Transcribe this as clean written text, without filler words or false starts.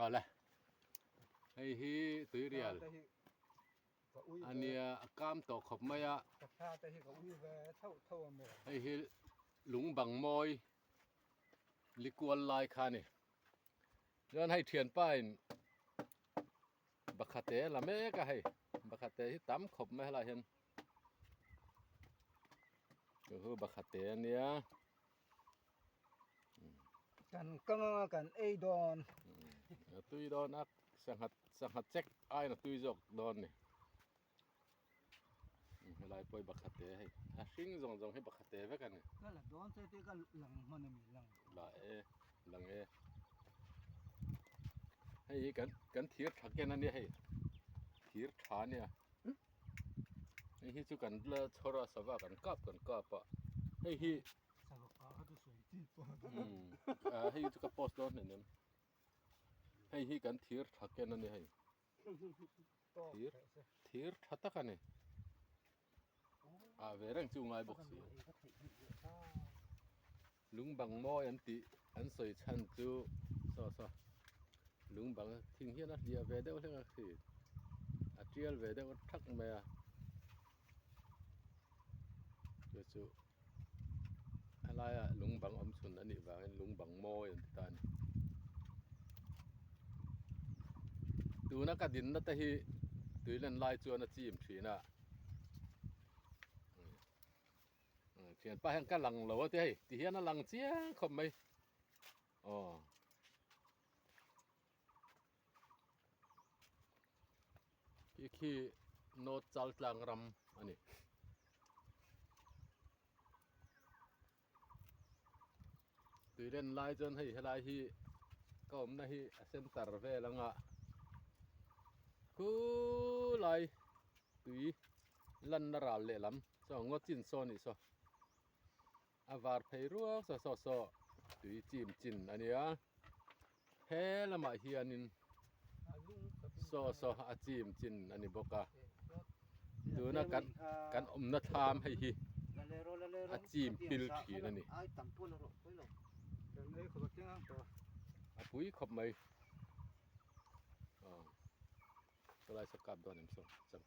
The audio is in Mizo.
Awle hei hi tuirial ania a kam tawh khawp mai a hei hi lung bang mawi likual lai kha a ni chuan hei thianpa in bakhate a la mek a hei bakhate hi tam khawp mai helaiah hian chu chu bakhate ania. Kan kang anga kan ei dawn. A tui dawn a sangha sangha chek aiin a tui zawk dawn ni. Helai pawh hi bakhate hei a hring zawng zawng hi bakhate vek a ni. Ka la dawn che tih ka lang hman a mi lang. La e lang e. Hei hi kan kan thir tha ken a nia hei thir tha a nia. Hei hi chu kan la chhawr a sava kan kap kan kap a hei hi hei chu ka post dawn hleinem hei hi kan thir tha ken a ni hei thir thir tha tak a ni ah ve reng chu ngai bawk si lung bang mawi an tih an sawi chhan chu saw saw lung bang thing hian a hliah ve deuh hlek a khi a tial ve deuh thak mai a chu chu helaiah lung bang awm chhun a nih vangin lung bang mawi an ti ta a ni tuna ka dinna te hi tui len lai chuan a chim thin a. Thianpa hian ka lang lo a ti hei ti hian a lang chiang khawp mai aw khi khi North Chaltlang ram a ni. Tuilen lai chuan hei helai hi ka awmna hi a center vel anga khulai tui lanna ral lehlam saw ngaw chin saw anih saw a var phei ruak saw saw saw tui chim chin a nia he lamah hianin saw saw a chim chin a ni bawk a tuna kan kan awmna thlam hei hi a chim pil thin a ni a pui khawp mai aw chulai saw kap dawn em saw.